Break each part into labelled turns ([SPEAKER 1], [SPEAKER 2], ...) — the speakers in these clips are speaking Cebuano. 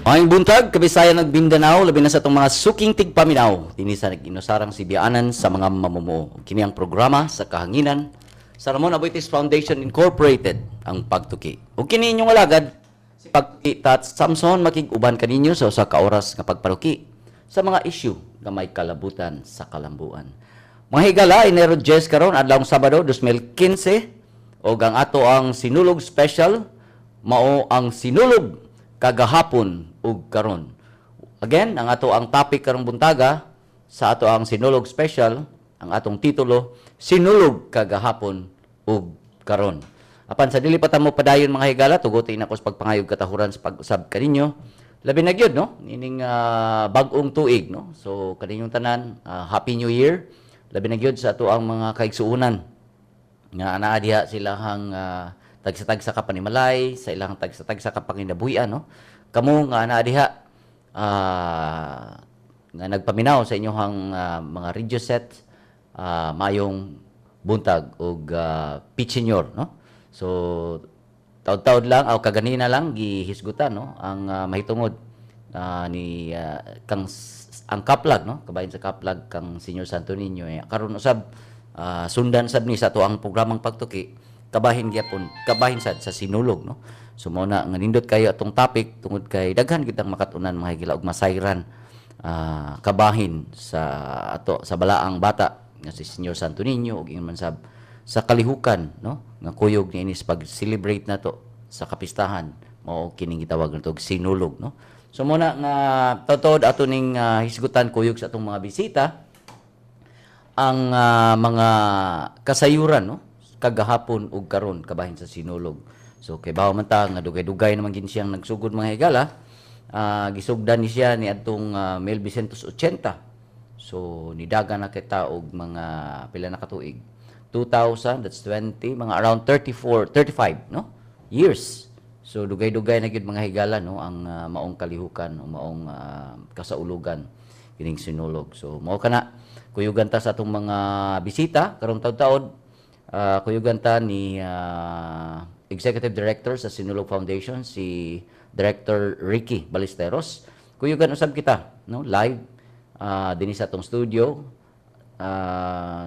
[SPEAKER 1] Maayong buntag, Kabisayan ug Mindanao, labi na sa atong mga suking tigpaminaw dinhi sa nag-inusarang Sibianan sa mga mamumuo. Kini ang programa sa kahanginan sa Ramon Aboitiz Foundation Incorporated, ang Pagtuki. Ug kini inyong alagad, si Pagtuki Tats Samson, makig-uban kaninyo sa usa ka oras nga pagpaluki sa mga issue nga may kalabutan sa kalambuan. Mga higala, Enero 10 karon, adlawng Sabado 2015, ug ang ato ang Sinulog Special mao ang Sinulog kagahapon ug karon. Again, ang ato ang topic karong buntaga sa ato ang Sinulog Special, ang atong titulo, Sinulog kagahapon ug karon. Apan sa dili pa ta mo padayon, mga higala, tuguti na ko sa pagpangayog katahuran sa pag-usab kaninyo. Labi na gyud, no, ining bag-ong tuig, no. So kaninyong tanan, Happy New Year. Labi na gyud sa ato ang mga kaigsuonan nga anaa diha silahang tagsa-tagsa ka panimalay, sa ilang tagsa-tagsa ka panginabuhian, no. Kamo nga anaa diha nga nagpaminaw sa inyong mga radio set, maayong buntag ug pitsinyor, no. So taud-taud lang aw kaganina lang gihisgutan, no, ang mahitungod ni kang ang kaplag, no, kabahin sa kaplag kang Senior Santo Niño, eh, karon usab sundan sab ni sa ato ang programang Pagtuki, kabahin gyapon, kabahin sad sa Sinulog, no. So mao na nga nindot kayo atong topic tungod kay daghan kitang makatunan, mga higala, ug masayran kabahin sa ato sa balaang bata nga si Senior Santo Niño ug ingon man sab sa kalihukan, no, nga kuyog niini sa pag-celebrate nato sa kapistahan, mao kining gitawag nato og Sinulog, no. So mao na nga totoo ato ning hisgutan kuyog sa atong mga bisita ang mga kasayuran, no, kagahapon ug karon kabahin sa Sinulog. So kay bawo man ta nga dugay-dugay naman gin siyang nagsugod, mga higala. Gisugdan ni siya ni adtong 1980. So nidaga na kita og mga pila na katuig. 2000, that's 20, mga around 34, 35, no, years. So dugay-dugay na gyud, mga higala, no, ang maong kalihukan o maong kasaulugan kining Sinulog. So mao kana kuyugan ta sa atong mga bisita karong taud-taod. Kuyugan ta ni Executive Director sa Sinulog Foundation, si Director Ricky Ballesteros. Kuyugan usab kita, no, live dinhi sa atong studio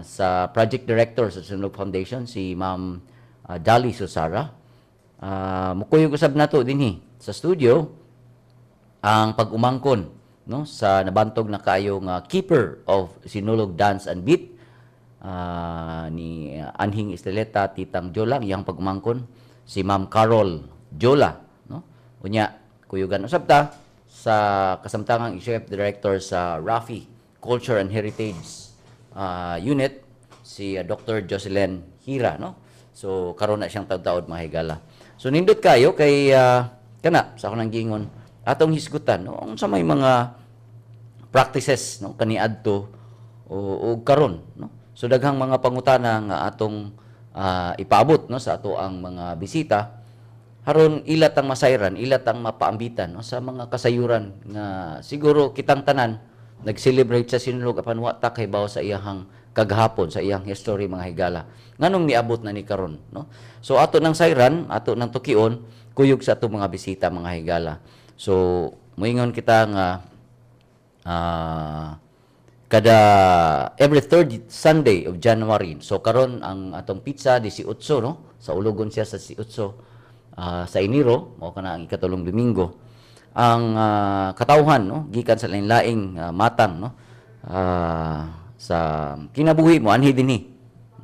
[SPEAKER 1] sa Project Director sa Sinulog Foundation, si Ma'am Dali Susara. Mukuyog usab nato dinhi sa studio ang pag-umangkon, no, sa nabantog na kaayo nga keeper of Sinulog Dance and Beat ni Anhing Esteleta Titang Jola, ang iyang pag-umangkon si Ma'am Carol Jola, no. Unya kuyugan usab ta sa kasamtangang Executive Director sa Rafi Culture and Heritage Unit, si Dr. Jocelyn Hira, no. So karon na siyang taud-taod, mga higala. So nindot kayo kay kana sa ako nang giingon, atong hisgutan, no, unsa may mga practices, no, kaniadto o karon, no. So daghang mga pangutana nga atong ipaabot, no, sa ato ang mga bisita haron ila tang masayran, ila tang mapaambitan, no, sa mga kasayuran nga siguro kitang tanan nag-celebrate sa Sinulog apan wa ta kahibaw sa iyahang kagahapon, sa iyang history, mga higala, nganong niabot na ni karon, no. So ato nang sayran, ato nang tukion kuyog sa atong mga bisita, mga higala. So moingon kita nga kada every third Sunday of January. So karon ang atong petsa 18, no? Sa ulogon siya sa 18 sa Enero, mao kana ang ikatulong Domingo. Ang katawhan, no, gikan sa lain-laing matang, no, sa kinabuhi mo anhi dinhi,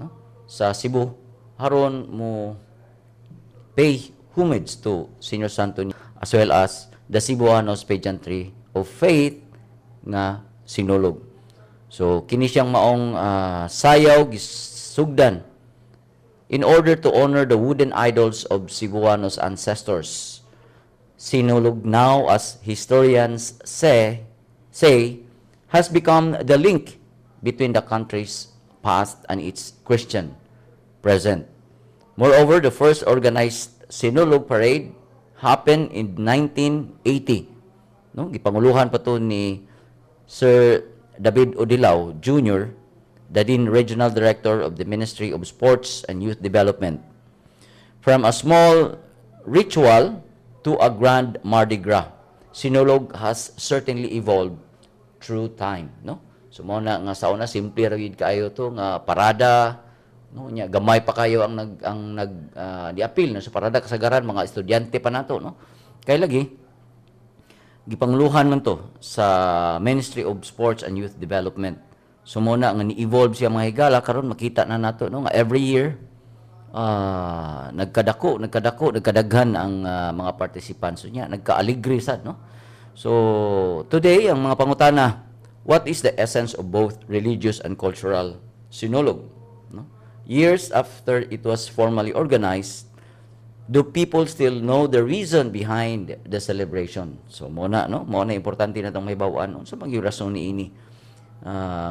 [SPEAKER 1] no, sa Cebu haron mo pay homage to Senior Santo Niño as well as the Cebuanos pageantry of faith nga Sinulog. So kini siyang maong sayaw gisugdan in order to honor the wooden idols of Cebuanos ancestors. Sinulog now, as historians say, has become the link between the country's past and its Christian present. Moreover, the first organized Sinulog parade happened in 1980. No, gipanguluhan pa to ni Sir David Odilao Jr., the then Regional Director of the Ministry of Sports and Youth Development. From a small ritual to a grand Mardi Gras. Sinulog has certainly evolved through time, no? So mao na nga sa una simple ra gyud kaayo to nga parada, no? Nya gamay pa kayo ang nag diapil, no, sa parada, kasagaran mga estudyante pa nato, no? Kay lagi gipanguluhan man to sa Ministry of Sports and Youth Development. So mao na nga ni-evolve siya, mga higala. Karon makita na nato, no, nga every year nagkadako, nagkadako, nagkadaghan ang mga participants. So nya nagkaaligre sad, no? So today ang mga pangutana: what is the essence of both religious and cultural Sinulog, no? Years after it was formally organized, do people still know the reason behind the celebration? So mao na, no, mao na importante na tong mahibaw-an unsa man gyud rason niini,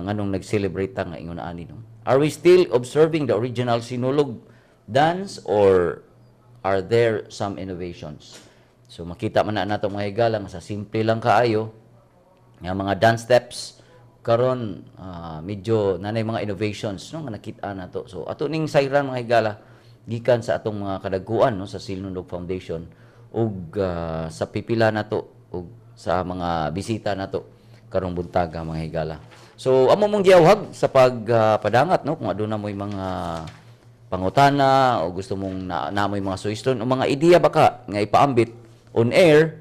[SPEAKER 1] nganong nag-celebrate ta nga ingon ani, no? Are we still observing the original Sinulog dance or are there some innovations? So makita man na nato, mga higala, nga sa simple lang kaayo nga mga dance steps, karon medyo nanay mga innovations, no, nga nakita nato. So ato ning sayran, mga higala, gikan sa atong mga kadagkuan, no, sa Sinulog Foundation ug sa pipila nato ug sa mga bisita nato karong buntaga, mga higala. So amo mong giyawhag sa pagpadangat, no, kung aduna mo'y mga pangutana o gusto mong na mo'y mga suhestion o mga ideya baka nga ipaambit on air,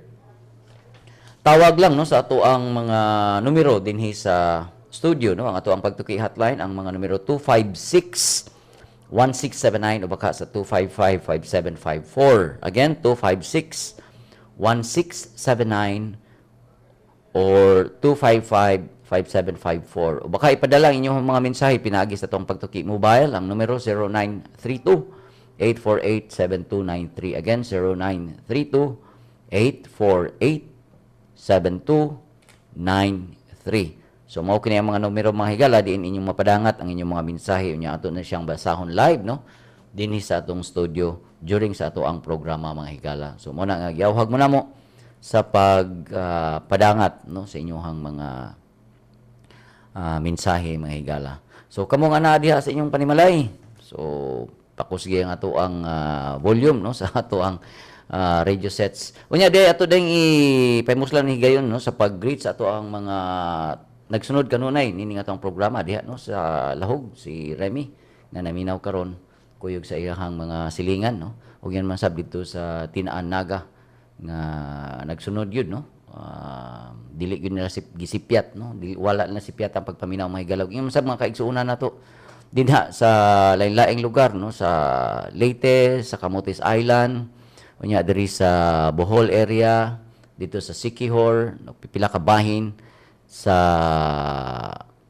[SPEAKER 1] tawag lang, no, sa ato ang mga numero dinhi sa studio, no? Ang ato ang Pagtuki hotline, ang mga numero 256 1679 o baka sa 255 5754. Again, 256 1679 or 255 5754. O baka ipadala ang inyong mga mensahe pinaagi sa atong Pagtuki mobile, ang numero 0932 848 7293. Again, 0932 848 7293. So mao kini ang mga numero, mga higala, diin inyong mapadangat ang inyong mga mensahe, unya ato na siyang basahon live, no, dinhi sa atong studio during sa ato ang programa, mga higala. So mao na nga giyawhag mo namo sa pagpadangat, no, sa inyong mga mensahe, mga higala. So kamo nga naa diha sa inyong panimalay. So pakusgi ang ato ang volume, no, sa ato ang radio sets. Unya di ato ding ipahimuslan ni higayon, no, sa pag-greet sa ato ang mga nagsunod kanunay nining atong programa diha, no, sa Lahug, si Remy nga naminaw karon kuyog sa iyahang mga silingan, no, ug yan man sab didto sa Tinaan, Naga, nga nagsunod yun, no? Dili gyud nila gisipyat, no? Dili, wala na sipyat ang pagpaminaw, mga higala. Yung sa mga kaigsuonan nato dinha sa lain-laing lugar, no, sa Leyte, sa Camotes Island, unya diri sa Bohol area, dito sa Siquijor, no, pipila ka bahin sa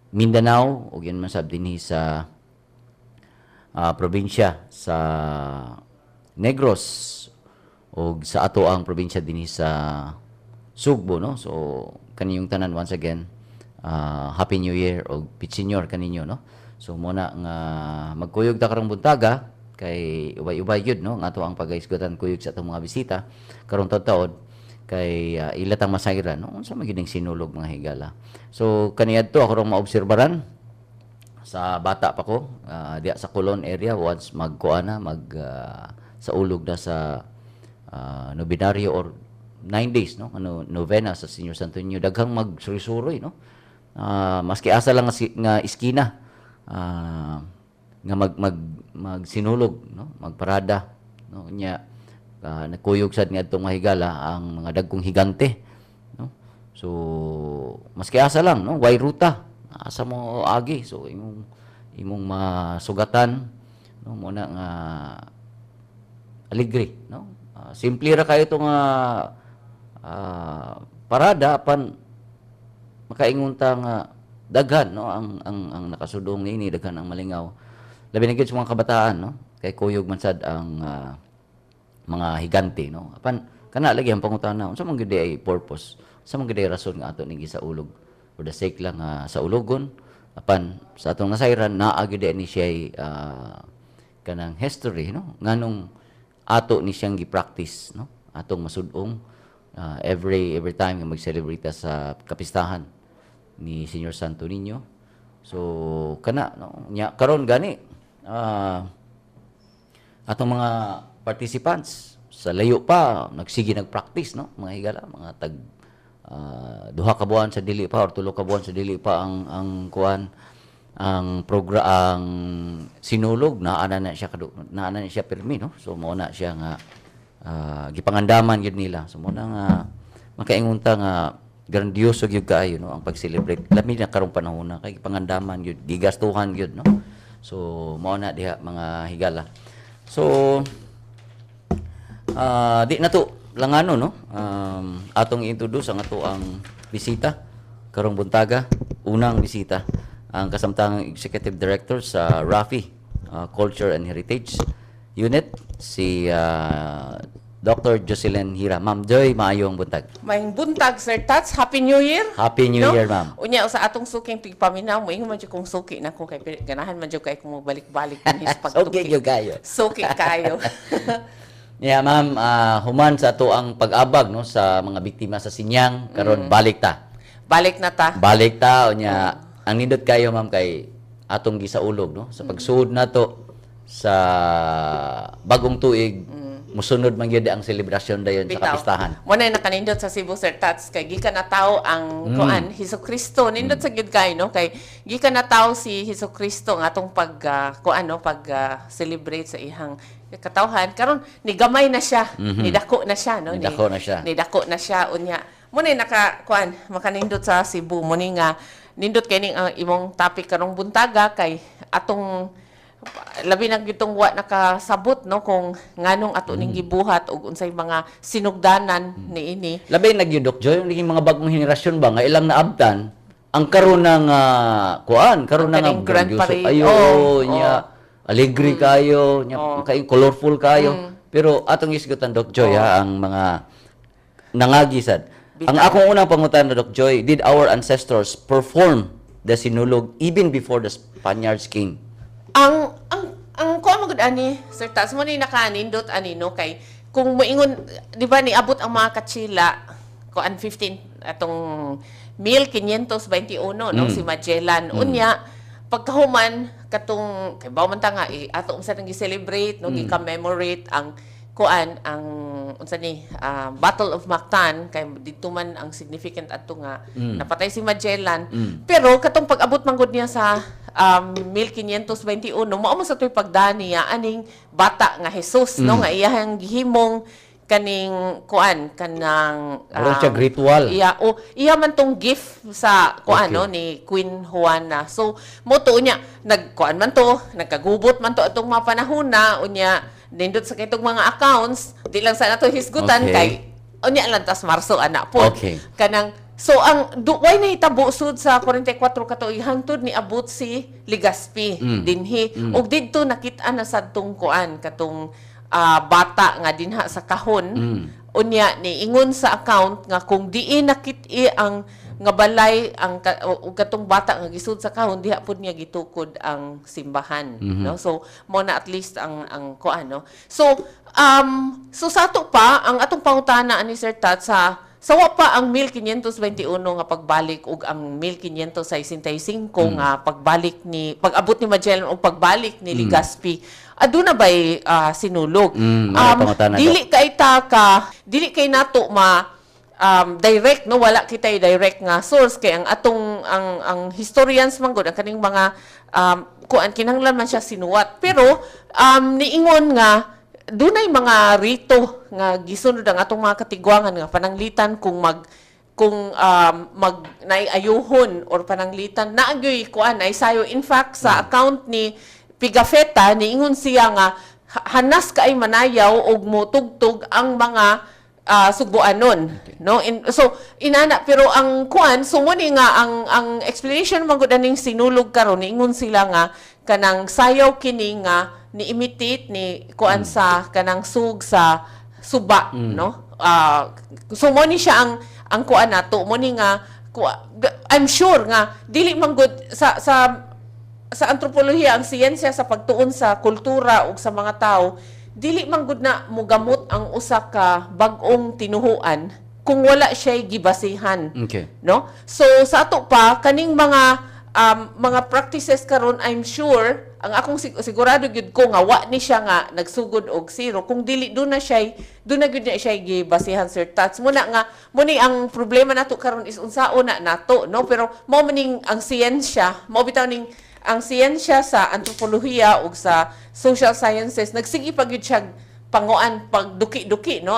[SPEAKER 1] Mindanao ug yun man sab dinhi sa probinsya sa Negros ug sa ato ang probinsya dinhi sa Sugbo, no? So kaniyong tanan, once again, Happy New Year ug Pitsinyor kaninyo, no? So mao na nga magkuyog ta karong buntaga kay ubay-ubay gyud, no, nga ato ang pagahisgutan kuyog sa atong mga bisita karong taud-taod kay ila tang masayran, no, unsa man gyud ning sinulog, mga higala. So kaniadto ako rong maobserbaran sa bata pa ko, diya sa Colon area, once magkuan na, mag sa ulog na sa nobenaryo or 9 days, no, ano, novena sa Senior Santo Niño, daghang magsuroy, no? Maski asa lang nga, nga iskina nga mag mag magsinulog, no, magparada, no? Nya nagkuyog sad ngadtong mga higala ang mga dagkong higante, no? So maski asa lang, no, way ruta, asa mo agi, so imong imong masugatan, no? Mao na nga aligre, no? Simple ra kayo to nga parada, apan makaingon ta nga daghan, no, ang nakasudong niini, daghan ang malingaw, labi na gyud sa mga kabataan, no, kay kuyog man sad ang mga higante, no? Apan kana lagi ang pangutana, unsa man gyud ay purpose, unsa man gyud ay rason nga ato ning gisaulog? For the sake lang nga sa ulogon? Apan sa atong nasayran, naa gyud ni siya kanang history, no, nganong ato ni siyang gi-practice, no, atong masud-ong every time nga mag-celebrate ta sa kapistahan ni Señor Santo Niño. So kana, no? Nya karon gani atong mga participants. Sa layo pa nagsige nagpractice, no, mga higala, mga tag 2 ka buwan sa dili pa or 3 ka buwan sa dili pa ang kuan, ang program, ang sinulog, naa na na siya naa na siya pirmi, no? So mao na siya nga gipangandaman gyud nila. So mao na nga makaingon ta nga grandioso gyud kaayo, no, ang pag-celebrate, labi na karong panahon na kay gipangandaman gyud, gigastuhan gyud, no? So mao na diha, mga higala. So di na to langano, no, atong i-introduce ang ato ang bisita karong buntaga. Unang bisita, ang kasamtangang Executive Director sa RAFI Culture and Heritage Unit, si Dr. Jocelyn Hira. Ma'am Joy, maayong buntag.
[SPEAKER 2] Maayong buntag, Sir Tats. Happy New Year!
[SPEAKER 1] Happy New
[SPEAKER 2] No?
[SPEAKER 1] Year, ma'am.
[SPEAKER 2] Unya sa atong suking tigpaminaw, mo ingon man jud kong suki na ko kay ganahan man jud kay kung magbalik-balik dinhi sa pagtuki.
[SPEAKER 1] Suki gyud kayo.
[SPEAKER 2] Suki kayo.
[SPEAKER 1] Yeah, ma'am, human sa ato ang pag-abag, no, sa mga biktima sa Sinyang, karon balik ta.
[SPEAKER 2] Balik na ta.
[SPEAKER 1] Balik ta unya. Ang nindot kayo, ma'am, kay atong gisaulog, no, sa pagsuod nato sa bagong tuig, musunod man gyud ang selebrasyon dayon sa kapistahan.
[SPEAKER 2] Mo na nakanindot sa Cebu, Sir Tats, kay gikan na tao ang kuan, Hesus Kristo. Nindot sa gyud kay, no, kay gikan na tao si Hesus Kristo nga atong pag kuan, no, pag celebrate sa ihang katawhan. Karon ni gamay na siya, nidako na siya, no?
[SPEAKER 1] Nidako na siya.
[SPEAKER 2] Nidako na siya unya. Mo na naka kuan, makanindot sa Cebu mo ni nga nindot kay ning ang imong topic karong buntaga kay atong labi na gitong wa nakasabot, no, kung nganong ato ning gibuhat ug unsay mga sinugdanan niini.
[SPEAKER 1] Labi na gyud, Doc Joy, yung naging mga bagong henerasyon ba nga ilang naabtan ang karon ng kuan, karon na nga
[SPEAKER 2] Kaning grand
[SPEAKER 1] grandioso
[SPEAKER 2] parade.
[SPEAKER 1] ayo nya, alegre kayo nya, kay colorful kayo. Pero atong isgutan, Doc Joy, ha, ang mga nangagisad. Ang akong unang pangutana, Doc Joy, did our ancestors perform the Sinulog even before the Spaniards came?
[SPEAKER 2] Ang kuan mo gud ani, Sir Tats, mo ni nakanindot ani, no, kay kung moingon, di ba, niabot ang mga Katsila kuan 15 atong 1521, no, si Magellan. Unya pagkahuman katong kay bawo man ta nga ato unsa nang gi-celebrate, no, gi-commemorate ang kuan, ang unsa ni Battle of Mactan, kay didto man ang significant adto nga napatay si Magellan. Pero katong pag-abot man gud niya sa 1521, mao man sa to'y pagdani niya aning bata nga Jesus, no, nga iyahang gihimong kaning kuan, kanang
[SPEAKER 1] Murag siya ritual.
[SPEAKER 2] Iya o iya man tong gift sa kuan, no, ni Queen Juana. So mo to unya nagkuan man to, nagkagubot man to atong mga panahon na. Unya nindot sa kitong mga accounts, di lang sa nato hisgutan kay unya lang tas Marso ana po. Kanang so ang do, way nahitabo sud sa 44 ka tuig hangtod ni abot si Legazpi dinhi ug didto nakit-an na sad tong kuan, katong bata nga dinha sa kahon. Unya ni ingon sa account nga kung diin nakit-i ang nga balay ang ug katong bata nga gisud sa kahon, diha pud niya gitukod ang simbahan, no? So mo na at least ang kuan, no? So sa ato pa ang atong pangutana ani, Sir Tat, sa wa pa ang 1521 nga pagbalik ug ang 1565 nga pagbalik ni pag-abot ni Magellan ug pagbalik ni Legazpi, aduna bay sinulog?
[SPEAKER 1] May pangutana.
[SPEAKER 2] Dili kay ta ka dili kay nato ma direct, no, wala kitay direct nga source kay ang atong ang historians man gud, ang kaning mga kuan, kinahanglan man siya sinuwat. Pero niingon nga dunay mga rito nga gisunod ang atong mga katigwangan nga pananglitan kung mag naiayuhon or pananglitan naagyoy kuan ay sayo. In fact, sa account ni Pigafetta, niingon siya nga hanas kay manayaw og motugtog ang mga sugboanon, no? So inana, pero ang kuan, so mo ni nga ang explanation man gud aning sinulog karon, niingon sila nga kanang sayaw kini nga ni imitate ni kuan sa kanang sug sa suba, no? So mo ni siya ang kuan nato, mo ni nga I'm sure nga dili man gud sa antropolohiya, ang siyensya sa pagtuon sa kultura ug sa mga tao, dili man gud na mugamot ang usa ka bag-ong tinuhuan kung wala siya gibasihan, no? So sa ato pa kaning mga mga practices karon, I'm sure Ang akong sigurado gyud ko nga wa ni siya nga nagsugod og zero kung dili doon na gyud niya siya gibasihan, Sir Tats. Muna nga mo ni ang problema nato karon is unsaon na nato, no? Pero mao maning ang siyensya, mao bitaw ning ang siyensya sa antropolohiya ug sa social sciences, nagsige pa gyud siya panguan, pagduki-duki, no,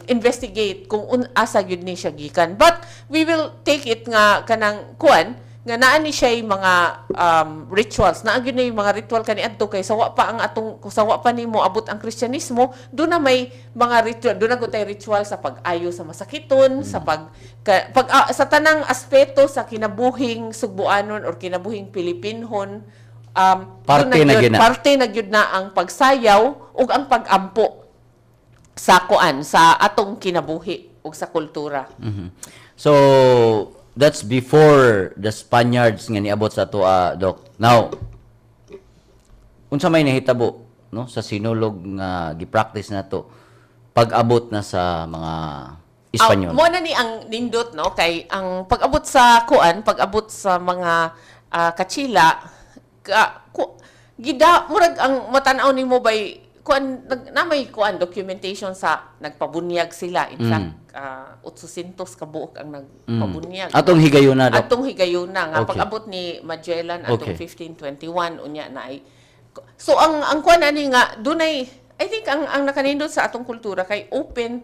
[SPEAKER 2] investigate kung asa gyud ni siya gikan. But we will take it nga kanang kuan nga naa ni siya mga rituals, naa gyud ni mga ritual kaniadto kay sawa pa ang atong sawa pa nimo abot ang Kristyanismo. Do na may mga ritual, do na gud tay ritual sa pag-ayo sa masakiton, sa pag ka, pag sa tanang aspeto sa kinabuhing Sugbuanon or kinabuhing Pilipinhon.
[SPEAKER 1] Parte
[SPEAKER 2] Doon
[SPEAKER 1] na gyud na.
[SPEAKER 2] Parte na gyud na ang pagsayaw ug ang pag-ampo sa kuan, sa atong kinabuhi ug sa kultura.
[SPEAKER 1] So that's before the Spaniards nga niabot sa atoa, Doc. Now, unsa may nahitabo, no, sa sinulog nga gi-practice nato pag-abot na sa mga Espanyol?
[SPEAKER 2] Ah, mo na ni ang nindot, no, kay ang pag-abot sa kuan, pag-abot sa mga Kachila ka, gida murag ang matan-aw nimo bay kuan nag, na may kuan documentation sa nagpabunyag sila. In fact, 800 ka buok ang nagpabunyag.
[SPEAKER 1] Atong higayuna, Doc.
[SPEAKER 2] Atong higayuna nga pag-abot ni Magellan atong 1521, unya na ay so ang kuan ani nga dunay, I think ang nakanindot sa atong kultura kay open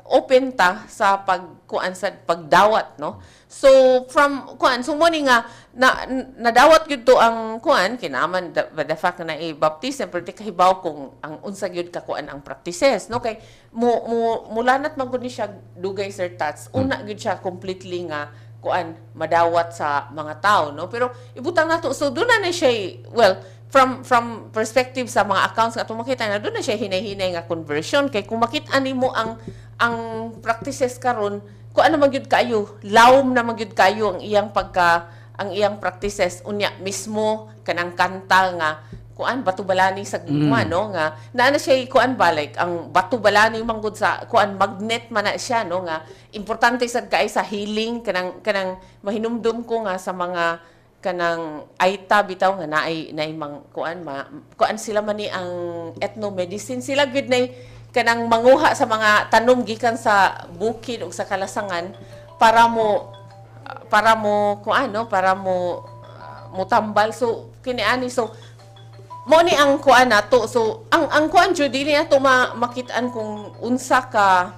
[SPEAKER 2] open ta sa pagkuan, sa pagdawat, no? So from kuan, so mo ni nga na nadawat gyud to ang kuan kinaman the fact na i baptism, pero di kahibaw kung ang unsa gyud ka kuan ang practices, no, kay mo mo mulanat man gud ni siya dugay, Sir Tats, una gyud siya completely nga kuan madawat sa mga tao, no? Pero ibutang nato, so doon na na siya, well, from perspective sa mga accounts nga atong makita na doon na siya hinay-hinay nga conversion, kay kung makita nimo ang practices karon, kuan na man gyud kayo, lawom na man gyud kayo ang iyang practices. Unya mismo kanang kanta nga kuan, Batubalani sa gugma, no, nga naa na siya kuan ba, like ang Batubalani manggod sa kuan, magnet man na siya, no, nga importante sad kay sa healing. Kanang mahinumdum ko nga sa mga kanang Aita bitaw nga naay naay mang kuan ma kuan sila man ni ang ethnomedicine, sila gyud nay kanang manguha sa mga tanom gikan sa bukid ug sa kalasangan para mo kuan, no, para mo mutambal. So kini ani, so mo ni ang kuan nato. So ang kuan jud, dili nato makit-an kung unsa ka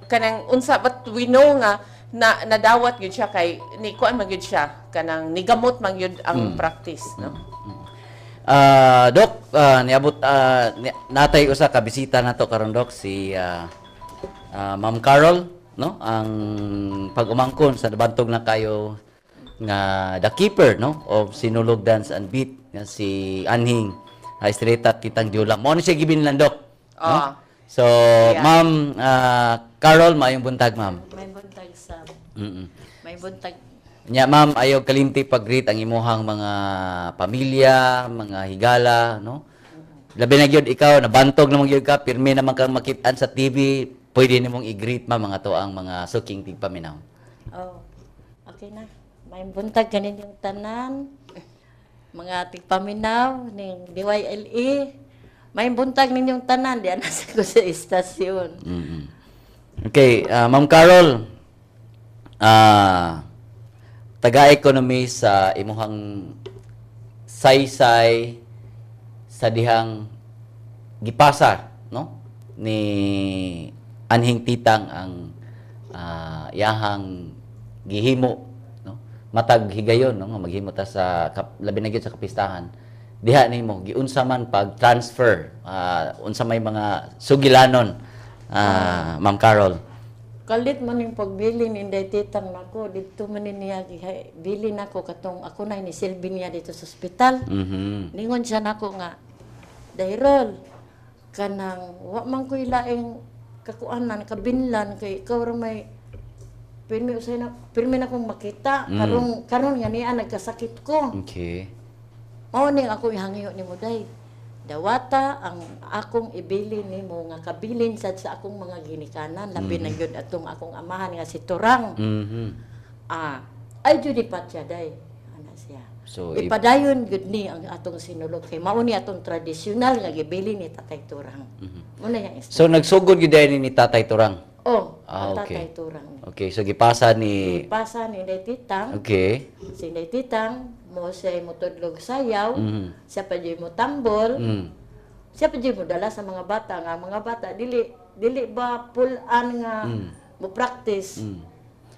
[SPEAKER 2] kanang unsa, but we know nga na nadawat gyud siya kay ni kuan man gyud siya, kanang nigamot man gyud ang practice, no?
[SPEAKER 1] Doc, niabot natay usa ka bisita nato karon, Doc, si Ma'am Carol, no? Ang pag-umangkon sa nabantog na kayo nga the keeper, no, of Sinulog Dance and Beat nga si Anhing Estreta Titang Diola. Mo ni siya gibinlan, Doc, no?
[SPEAKER 2] Ah.
[SPEAKER 1] So, Ma'am Carol, maayong buntag, ma'am.
[SPEAKER 3] May buntag sa May buntag.
[SPEAKER 1] Nya, ma'am, ayaw kalimti pag-greet ang imuhang mga pamilya, mga higala, no? Labi na gyud ikaw, nabantog naman gyud ka, pirmi naman kang makitaan sa TV, pwede nimong i-greet, ma'am, mga to ang mga suking tigpaminaw.
[SPEAKER 3] Oh. Okay na. May buntag kanin yung tanan. Mga tigpaminaw ning DYLE. May buntag ninyong tanan diyan na sa ko sa istasyon.
[SPEAKER 1] Okay, Ma'am Carol, taga-economy sa imuhang saysay sa dihang gipasa, no, ni Anhing Titang ang iyahang gihimo, no, matag higayon, no, nga maghimo ta sa labi na gyud sa kapistahan diha nimo giunsa man pag transfer, unsa may mga sugilanon, Ma'am Carol?
[SPEAKER 3] Kalit man yung pagbilin Inday Titang nako didto man ni niya bilin nako katong ako na ni silbi niya dito sa ospital. Ningon siya nako nga, "Dairol, kanang wa man ko'y laing kakuanan, kabinlan, kay ikaw ra may pirmi usay na pirmi na kong makita karon karon nga niya nagkasakit ko. Mao ning ako ihangyo nimo, day. Dawata ang akong ibilin nimo nga kabilin sad sa akong mga ginikanan, labi na gyud atong akong amahan nga si Turang." "Ah, ay jud pa siya, day." Ana siya.
[SPEAKER 1] So,
[SPEAKER 3] Ipadayon gud ni ang atong sinulog kay mao ni atong tradisyonal nga gibili ni Tatay Turang. Mao na yang
[SPEAKER 1] So nagsugod gyud ni Tatay Turang.
[SPEAKER 3] Oh, ang Tatay Turang.
[SPEAKER 1] Okay, so gipasa ni
[SPEAKER 3] Gipasa ni Inday Titang. Si Inday Titang mo siya motudlog sayaw, siya pa jud mo tambol. Siya pa jud mo dala sa mga bata nga ang mga bata dili dili ba pull-an nga mo practice.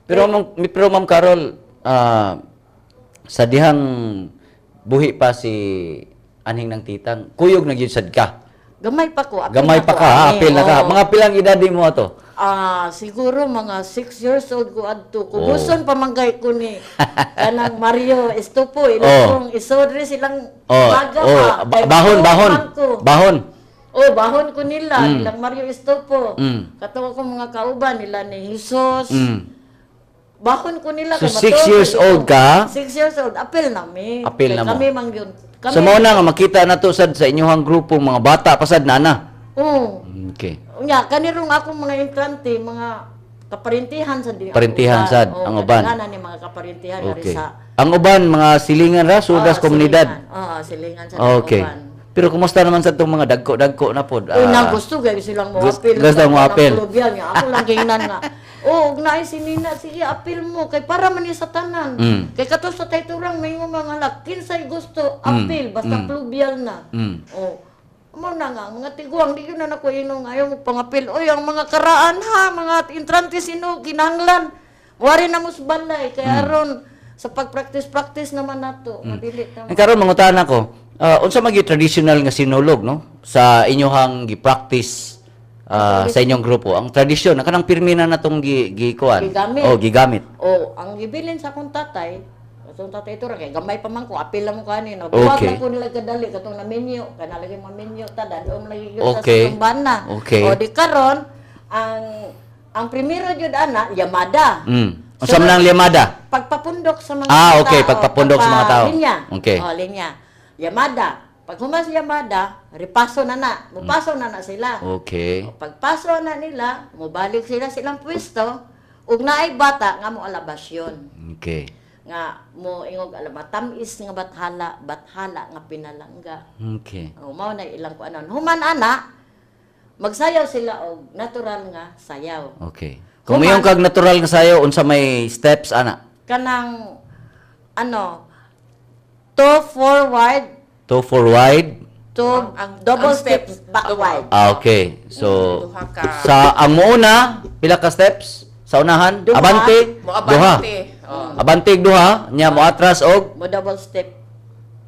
[SPEAKER 1] Pero Ma'am Carol, sa dihang buhi pa si anhing ng titang, kuyog na gyud sad ka.
[SPEAKER 3] Gamay pa ko, apil
[SPEAKER 1] Gamay
[SPEAKER 3] na
[SPEAKER 1] pa
[SPEAKER 3] ko
[SPEAKER 1] ka, ha?
[SPEAKER 3] ani,
[SPEAKER 1] Apil na ka.
[SPEAKER 3] oo.
[SPEAKER 1] Mga pilang edad mo ato?
[SPEAKER 3] Ah, siguro mga 6 years old ko adto. Kubuson pa manggay ko ni kanang Mario Estopo, ilang kong isodre silang baga pa. Kay
[SPEAKER 1] Bahon, bahon.
[SPEAKER 3] man ko.
[SPEAKER 1] Bahon.
[SPEAKER 3] Oh, bahon ko nila, ilang Mario Estopo. Katawa ko mga kauban nila ni Jesus. Bahon ko nila
[SPEAKER 1] So,
[SPEAKER 3] kay
[SPEAKER 1] 6
[SPEAKER 3] matuod
[SPEAKER 1] years
[SPEAKER 3] ko.
[SPEAKER 1] old ka?
[SPEAKER 3] 6 years old, apil na mi.
[SPEAKER 1] Apil
[SPEAKER 3] Kay
[SPEAKER 1] na mo.
[SPEAKER 3] Kami man yun. Kami,
[SPEAKER 1] So mao na nga makita na to sad sa inyong grupo mga bata pa sad nana.
[SPEAKER 3] Oo. Unya, kanirong akong mga entrante, mga kaparintihan sa di.
[SPEAKER 1] Parintihan
[SPEAKER 3] ang uban.
[SPEAKER 1] sad,
[SPEAKER 3] Oo,
[SPEAKER 1] ang uban.
[SPEAKER 3] kadaghanan ni mga kaparintihan okay. Sa
[SPEAKER 1] Ang uban mga silingan ra sudas
[SPEAKER 3] Oo,
[SPEAKER 1] komunidad.
[SPEAKER 3] Silingan. Oo, silingan sa uban.
[SPEAKER 1] Pero kumusta naman sa itong mga dagko-dagko na pod?
[SPEAKER 3] Uy, na gusto kayo silang mo apil.
[SPEAKER 1] Gusto mo apil.
[SPEAKER 3] Nga ako lang gingnan nga. Oh, ug naay si Nina, sige apil mo kay para man ni sa tanan. Kay kato sa tayturang may mga lak kinsay gusto apil basta plubial na. Oh. Mo na nga mga tiguang di yun na nako inong ayaw mo pangapil. Oy, ang mga karaan ha, mga entrante sino kinahanglan. Wari na mo sa balay kay aron sa pag-practice-practice naman nato. Madili ta.
[SPEAKER 1] Ang karon mangutana ko, unsa man gyud traditional nga sinulog no sa inyohang gi-practice sa inyong grupo? Ang tradisyon na kanang pirmi na natong gi gikuan.
[SPEAKER 3] Gigamit.
[SPEAKER 1] Oh, gigamit.
[SPEAKER 3] O, ang gibilin sa akong tatay, atong tatay ito ra kay gamay pa man ko, apil lang mo kanin. No? Buwag lang ko nila kadali katong na menu, kana lagi mga menu ta dadom lagi gyud sa tumbana. O di karon ang primero jud ana Yamada.
[SPEAKER 1] Unsa man ang Yamada?
[SPEAKER 3] Pagpapundok sa mga
[SPEAKER 1] Okay,
[SPEAKER 3] tao.
[SPEAKER 1] pagpapundok sa mga tao.
[SPEAKER 3] Linya.
[SPEAKER 1] Okay.
[SPEAKER 3] O, linya. Yamada. Pag humas Yamada, ripaso na na. Mupaso na na sila.
[SPEAKER 1] Okay.
[SPEAKER 3] O, pagpaso na nila, mubalik sila silang pwesto, ug naay bata nga mo alabasyon. Nga mo ingog alabatamis nga bathala, bathala nga pinalangga. O, mao na ilang kuanon. Human ana, magsayaw sila og natural nga sayaw.
[SPEAKER 1] Okay. Kung mayong kag natural nga sayo, unsa may steps ana?
[SPEAKER 3] Kanang ano, two forward,
[SPEAKER 1] Two forward.
[SPEAKER 3] two double
[SPEAKER 2] ang
[SPEAKER 3] steps
[SPEAKER 2] steps,
[SPEAKER 3] backward.
[SPEAKER 1] Ah, okay. So
[SPEAKER 2] Duha ka.
[SPEAKER 1] sa ang muuna, pila ka steps? Sa unahan,
[SPEAKER 3] Duha.
[SPEAKER 1] abante,
[SPEAKER 2] Mo
[SPEAKER 1] duha.
[SPEAKER 2] abante. Oh.
[SPEAKER 1] Abante duha, nya mo atras og
[SPEAKER 3] Mo double step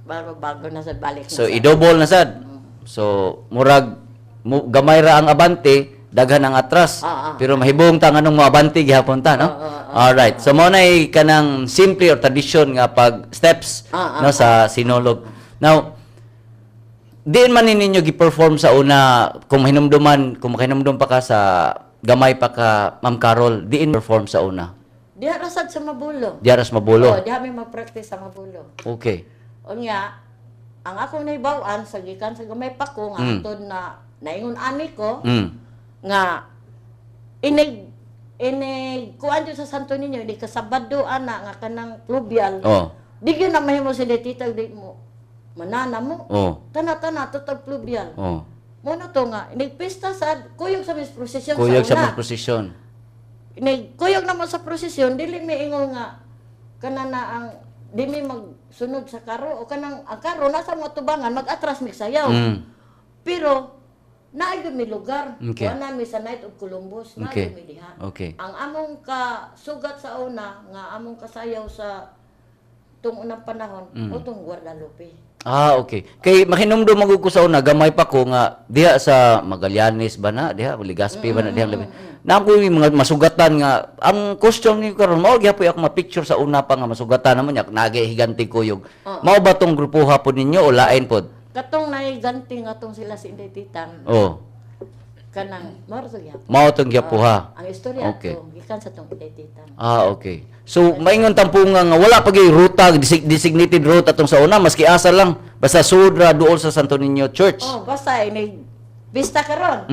[SPEAKER 3] bago bago na sa balik na
[SPEAKER 1] so
[SPEAKER 3] sa-
[SPEAKER 1] i-double na sad. So murag mo, gamay ra ang abante, daghan ang atras. Pero mahibong ta nganong mo abante gihapon ta, no? Alright. So mao nay kanang simple or tradition nga pag steps no sa sinulog. Now, diin man ni ninyo gi-perform sa una kung mahinumduman, kung makinumdum pa ka sa gamay pa ka Ma'am Carol, diin perform sa una.
[SPEAKER 3] Diha ra sad sa Mabulo.
[SPEAKER 1] Diha ras Mabulo.
[SPEAKER 3] Oh, diha may mag-practice sa Mabulo.
[SPEAKER 1] Okay.
[SPEAKER 3] Unya, ang akong nahibaw-an sa gikan sa gamay pa ko nga hantod na naingon ani ko nga inig inig kuan jud sa Santo Niño inig kasabado ana nga kanang pluvial. Di gyud na mahimo sila tita di mo manana mo. Tana-tana tutag pluvial. Mo na to nga inig pista sad kuyog sa mis prosesyon
[SPEAKER 1] Kuyog
[SPEAKER 3] sa
[SPEAKER 1] sa
[SPEAKER 3] una.
[SPEAKER 1] mas prosesyon.
[SPEAKER 3] Inig kuyog naman sa prosesyon dili mi ingon nga kana na ang di mi magsunod sa karo o kanang ang karo nasa mga tubangan mag-atras mi sayaw. Pero naay gyud mi lugar. Kuan na mi sa Knight of Columbus, naay gyud mi diha. Ang among kasugat sa una nga among kasayaw sa tung unang panahon utong Guadalupe.
[SPEAKER 1] Ah, okay. Kay mahinumdum magud ko sa una gamay pa ko nga diha sa Magallanes ba na diha Legazpi ba na diha labi. Na ako yung mga masugatan nga ang question ni karon mao gyapon ako ma-picture sa una pa nga masugatan naman nya nagay higante kuyog. Mao ba tong grupo hapon ninyo o lain pod?
[SPEAKER 3] Katong naiganti nga tong sila si Inday Titang
[SPEAKER 1] Oh.
[SPEAKER 3] kanang mao ra to gyapon.
[SPEAKER 1] Mao tong gyapuha.
[SPEAKER 3] Ang istorya ato gikan sa tong Inday Titang.
[SPEAKER 1] Ah, okay. So maingon tampunga nga wala pa gyud ruta designated route atong sa una maski asa lang basta sudra duol sa Santo Niño Church.
[SPEAKER 3] Oh, basta inig bista karon.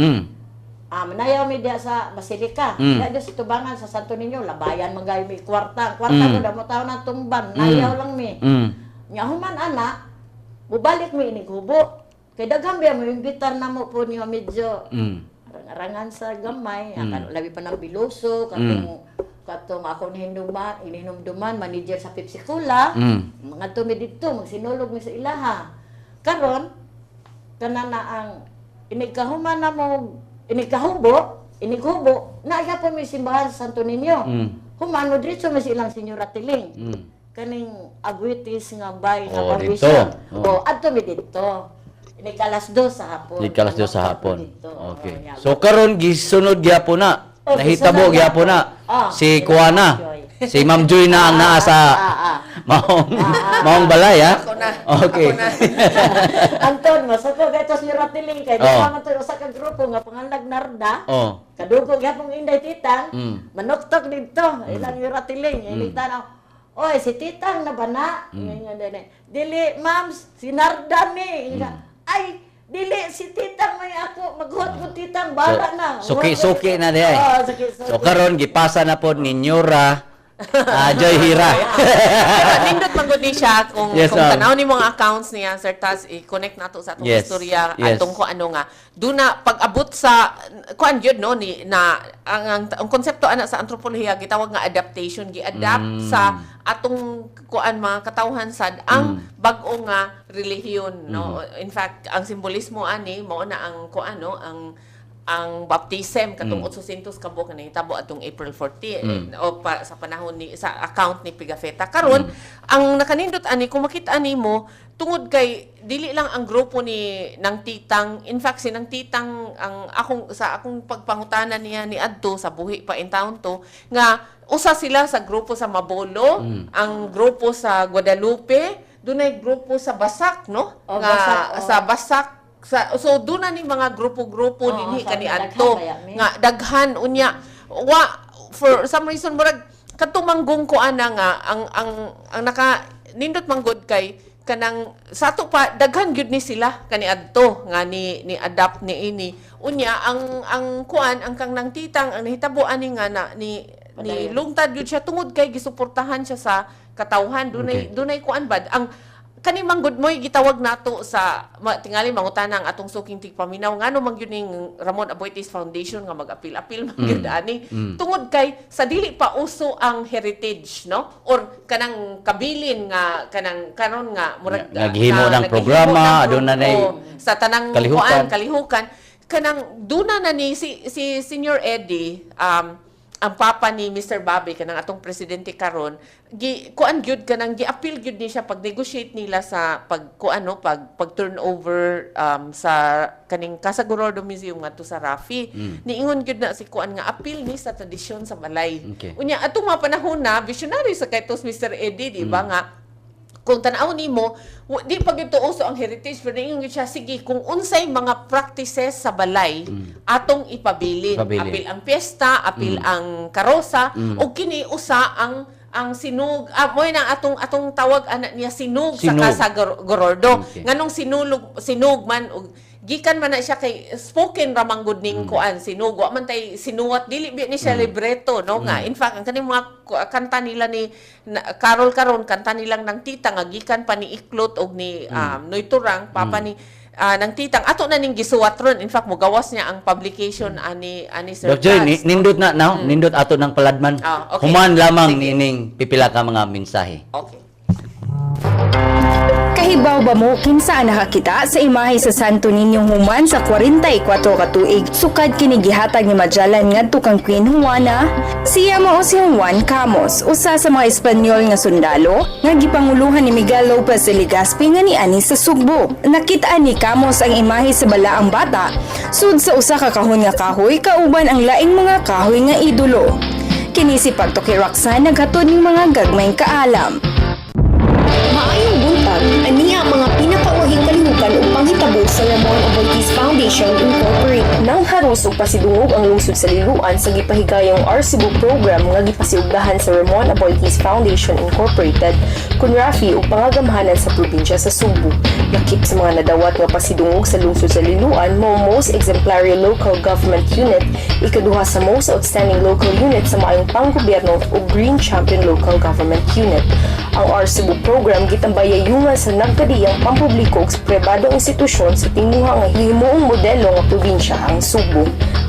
[SPEAKER 3] Ah, manayaw mi diya sa Basilika. Diya sa tubangan sa Santo Niño, labayan man gayo mi kwarta. Ang kwarta ko damo tawo na tumban, nayaw lang mi. Nya human ana, mubalik mi inig hubo. Kay daghan biya mo imbitar na mo po niyo medyo arang-arangan sa gamay, mm. Labi pa ng biluso, katong katong ako nihinduman, inihinumduman, manager sa Pepsi Cola, mga tumi didto, magsinulog mi sa ilaha. Karon, kana na ang inigkahuman na mo, inigkahubo, inighubo, na po mi simbahan sa Santo Niño. Human mo diretso mi sa ilang Senyora Tiling. Kaning Agwitis nga bay nga
[SPEAKER 1] Oh,
[SPEAKER 3] provision.
[SPEAKER 1] didto.
[SPEAKER 3] Oh, adto mi didto. Inig 2:00 sa hapon.
[SPEAKER 1] Inig 2:00 sa hapon.
[SPEAKER 3] Didto.
[SPEAKER 1] Okay.
[SPEAKER 3] Oh, nya.
[SPEAKER 1] So karon gisunod gyapon na.
[SPEAKER 3] Oh,
[SPEAKER 1] Nahitabo
[SPEAKER 3] gisunod
[SPEAKER 1] gyapon na.
[SPEAKER 3] Ah,
[SPEAKER 1] Si
[SPEAKER 3] si
[SPEAKER 1] Kuana.
[SPEAKER 3] Ma'am Joy.
[SPEAKER 1] Si Ma'am Joy na ang naa sa maong maong balay ha.
[SPEAKER 2] Ako na.
[SPEAKER 1] Okay.
[SPEAKER 2] Ako na.
[SPEAKER 3] Anton, masako kay to Senyora Tiling kay
[SPEAKER 1] Oh.
[SPEAKER 3] di pa man to usa ka grupo nga panganlag Narda. Kadugo gyapon Inday Titang, manuktok didto ilang Senyora Tiling, ilang tanaw. Oy, si Titang na ba na? Ngayon din. Dili, ma'am, si Narda ni. Ay, dili si Titang may ako, maghuot ko Titang, bala na.
[SPEAKER 1] Suki suki na di ay.
[SPEAKER 3] Oh, suki suki.
[SPEAKER 1] So karon gipasa na pod ni Nyora Joy Hira.
[SPEAKER 2] Pero nindot man gud ni siya kung kung
[SPEAKER 1] Ma'am.
[SPEAKER 2] tan-aw ni mga accounts niya Sir Taz, i-connect nato sa atong istorya atong kung ano nga duna pag-abot sa kuan gyud no ni na ang konsepto ana sa antropolohiya gitawag nga adaptation, gi-adapt sa atong kuan mga katawhan sad ang bag-o nga relihiyon no. In fact, ang simbolismo ani mao na ang kuan no, ang baptism katong 800 ka buok nga nahitabo atong April 14 o pa, sa panahon ni sa account ni Pigafetta. Karon ang nakanindot ani kung makita nimo tungod kay dili lang ang grupo ni ng Titang. In fact, si ng Titang ang akong sa akong pagpangutana niya ni adto sa buhi pa in town to nga usa sila sa grupo sa Mabolo, ang grupo sa Guadalupe, dunay grupo sa Basak no
[SPEAKER 3] Oh,
[SPEAKER 2] nga
[SPEAKER 3] Basak, oh.
[SPEAKER 2] sa Basak sa, so doon na ni mga grupo-grupo
[SPEAKER 3] Oo,
[SPEAKER 2] dinhi
[SPEAKER 3] sa
[SPEAKER 2] kani
[SPEAKER 3] daghan
[SPEAKER 2] adto
[SPEAKER 3] baya, mi.
[SPEAKER 2] nga daghan. Unya wa for some reason murag katumanggong ko ana nga ang naka nindot manggod kay kanang sa ato pa daghan gyud ni sila kani adto nga ni adapt ni ini. Unya ang kuan ang kang nang Titang ang nahitabo ani nga na ni
[SPEAKER 3] Padayon.
[SPEAKER 2] lungtad gyud siya tungod kay gisuportahan siya sa katawhan. Dunay dunay kuan bad ang kani manggod mo'y gitawag nato sa tingali mangutana ang atong suking tigpaminaw ngano man gyud ning Ramon Aboitiz Foundation nga mag-apil-apil man gyud ani tungod kay sa dili pa uso ang heritage no or kanang kabilin nga kanang karon nga murag
[SPEAKER 1] Nga naghimo
[SPEAKER 2] nga
[SPEAKER 1] ng
[SPEAKER 2] naghimo
[SPEAKER 1] programa,
[SPEAKER 2] ng
[SPEAKER 1] aduna nay
[SPEAKER 2] sa tanang
[SPEAKER 1] kalihukan.
[SPEAKER 2] kuan kalihukan kanang duna na ni si Senior Eddie, ang papa ni Mr. Bobby kanang atong presidente karon, gi kuan gyud kanang gi-appeal gyud ni siya pag negotiate nila sa pag kuan no pag turnover sa kaning Casa Gorordo Museum ngadto sa Rafi. Niingon gyud na si kuan nga appeal ni sa tradisyon sa balay. Unya atong mga panahon na visionary sa kaytos Mr. Eddie, di ba, nga kung tan-aw nimo di pa gyud to uso ang heritage pero niingon gyud siya, sige, kung unsay mga practices sa balay atong ipabilin.
[SPEAKER 1] Ipabilin.
[SPEAKER 2] Apil ang piyesta, apil ang karosa, ug kini usa ang sinug, mo na atong tawag ana niya sinug,
[SPEAKER 1] Sinug.
[SPEAKER 2] sa Casa Gorordo. Nganong sinulog sinug man ug gikan man na siya kay spoken ra man gud ning kuan sinug, wa man tay sinuwat, dili bi ni siya libreto no nga in fact ang kaning mga kanta nila ni na, Carol karon kanta nilang ng Tita nga gikan pa ni Iklot og ni Noy Turang, papa ni ng Titang, ato na ning gisuwat ron. In fact, mogawas niya ang publication ani Sir
[SPEAKER 1] Doc Joy,
[SPEAKER 2] Taz.
[SPEAKER 1] nindot na now, nindot ato ng paladman.
[SPEAKER 2] Ah, okay.
[SPEAKER 1] Human lamang
[SPEAKER 2] Sige.
[SPEAKER 1] nining pipila ka mga mensahe.
[SPEAKER 2] Okay.
[SPEAKER 4] Kahibaw ba mo kinsa ang nakakita sa imahe sa Santo Niño human sa 44 ka tuig sukad kini gihatag ni Magellan ngadto kang Queen Juana? Siya mao si Juan Camus, usa sa mga Espanyol nga sundalo nga gipanguluhan ni Miguel Lopez de Legazpi nga niani sa Sugbo. Nakita ni Camus ang imahe sa balaang bata sud sa usa ka kahon nga kahoy kauban ang laing mga kahoy nga idolo. Kini si Pagtuki Roxanne naghatod ning mga gagmayng kaalam.
[SPEAKER 5] Maayong buntag, aniya ang mga pinakauhing kalihukan ug panghitabo. Award sa Ramon Aboitiz Foundation Incorporated. Nang haros og pasidungog ang lungsod sa Liloan sa gipahigayong R-Cebu program nga gipasiugdahan sa Ramon Aboitiz Foundation Incorporated kun RAFI ug pangagamhanan sa probinsya sa Sugbo. Lakip sa mga nadawat nga pasidungog sa lungsod sa Liloan mao Most Exemplary Local Government Unit, ikaduha sa Most Outstanding Local Unit sa maayong panggobyerno ug Green Champion Local Government Unit. Ang R-Cebu program gitambayayungan sa nagkadiyang pampubliko ug sa pribadong institusyon sa tinguha nga himuong modelo nga probinsya ang Sugbo.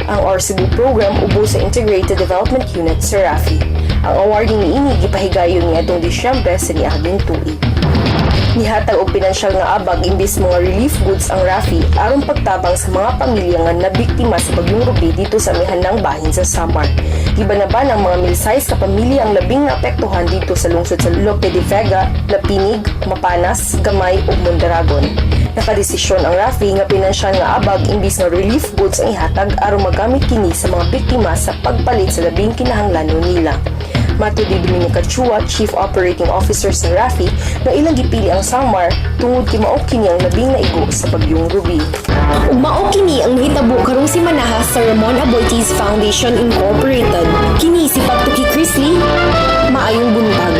[SPEAKER 5] Ang R-Cebu program ubos sa Integrated Development Unit sa RAFI. Ang awarding niini gipahigayon niadtong Disyembre sa niaging tuig. Nihatag og pinansyal nga abag imbis mga relief goods ang RAFI aron pagtabang sa mga pamilya nga nabiktima sa bagyong Ruby dito sa amihanang bahin sa Samar. Gibanaba ng mga milsayz ka pamilya ang labing naapektuhan dito sa lungsod sa Lope de Vega, Lapinig, Mapanas, Gamay ug Mondragon. Nakadesisyon ang RAFI nga pinansyal nga abag imbis nga relief goods ang ihatag aron magamit kini sa mga biktima sa pagpalit sa labing kinahanglanon nila. Matud ni Dominica Chua, Chief Operating Officer sa RAFI, nga ilang gipili ang Samar tungod kay mao kini ang labing naigo sa bagyong Ruby.
[SPEAKER 6] Ug mao kini ang nahitabo karong simanaha sa Ramon Aboitiz Foundation Incorporated. Kini si Pagtuki Chrisley, maayong buntag.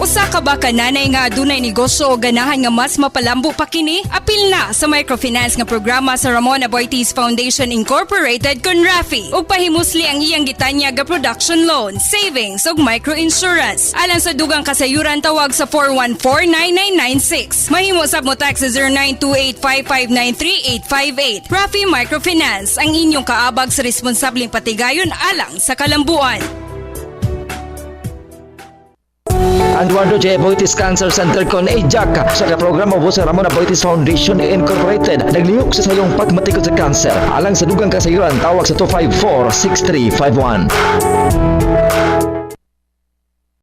[SPEAKER 4] Usa ka ba ka nanay nga adunay negosyo o ganahan nga mas mapalambo pa kini? Apil na sa microfinance nga programa sa Ramon Aboitiz Foundation Incorporated kon RAFI ug pahimusli ang iyang gitanyag nga production loan, savings ug microinsurance. Alang sa dugang kasayuran, tawag sa 414-9996. Mahimo sab mo text sa 0928-559-3858. RAFI Microfinance, ang inyong kaabag sa responsableng patigayon alang sa kalambuan.
[SPEAKER 7] Ang Eduardo J. Aboitiz Cancer Center kon AJAC sa programa ubos sa Ramon Aboitiz Foundation Incorporated naglihok sa sayong pagmatikod sa cancer. Alang sa dugang kasayuran, tawag sa 254-6351.